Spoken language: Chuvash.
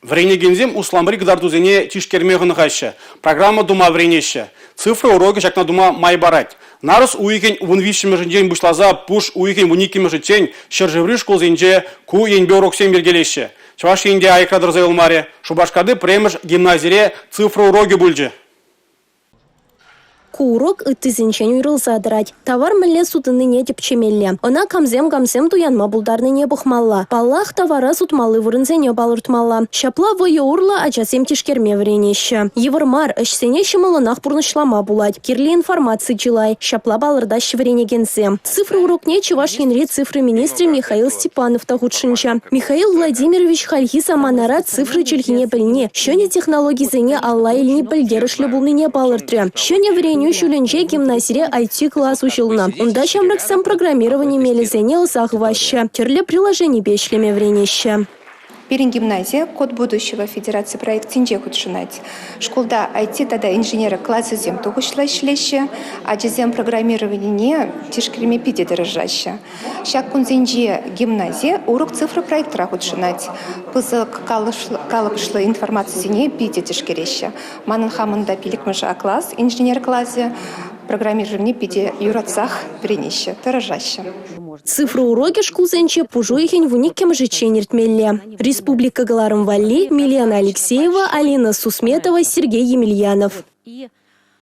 Вӗренекенсем усламри кӑтартусене тишкерме хӑнӑхаҫҫӗ, программа тума вӗренеҫҫӗ. Цифра урокӗ ҫакна тума май парать. Нарӑс уйӑхӗн 13-мӗшӗнчен пуҫласа пуш уйӑхӗн 12-мӗшӗччен ҫӗршыври шкулсенче ку енпе уроксем йӗркелеҫҫӗ. Чӑваш Ен те аякра тӑрса юлмарӗ. Шупашкарти пӗрремӗш гимназире цифра урокӗ пулчӗ. Ку урок ыттисенчен уйрӑлса тӑрать. Тавар мӗнле сутӑннине тӗпчемелле. Ӑна камсем-камсем туянма пултарнине пӑхмалла. Паллах, тавара сутмалли вырӑнсене палӑртмалла. Ҫапла вӑйӑ урлӑ ачасем тишкерме вӗренеҫҫӗ. Йывӑр мар, ӗҫсене ҫӑмӑллӑнах пурнӑҫлама пулать. Кирлӗ информаци чылай. Ҫапла палӑртаҫҫӗ вӗренекенсем. Цифра урокне Чӑваш Енри цифра министрӗ Михаил Степанов та хутшӑнчӗ. Михаил Владимирович хальхи саманара цифра чӗлхине пӗлни, ҫӗнӗ технологисене алла илни пӗлтерӗшлӗ пулнине палӑртрӗ. Ҫӗнӗ вӗренӳ ҫулӗнче гимназире IT-класс уҫӑлнӑ. Унта ҫамрӑксем программировани мелӗсене ӑса хываҫҫӗ, тӗрлӗ приложенипе ӗҫлеме вӗренеҫҫӗ. Пирӗн гимнази «Код будущего» федераци проектӗнче хутшӑнать. Шкулта IT тата инженери класӗсем тухӑҫлӑ ӗҫлеҫҫӗ. Ачасем программированине тишкерме питӗ тӑрӑшаҫҫӗ. Ҫак кунсенче гимнази урок цифра проектра хутшӑнать. Пысӑк калӑпӑшлӑ информацисене питӗ тишкереҫҫӗ. Манӑн хамӑн та пиллӗкмӗш А класс, инженер класӗ. Программирование питӗ юратсах вӗренеҫҫӗ, тӑрӑшаҫҫӗ. Цифра урокӗ шкулсенче пуш уйӑхӗн 12-мӗшӗччен иртмелле. Республика кӑларӑм валли Милена Алексеева, Алина Сусметова, Сергей Емельянов.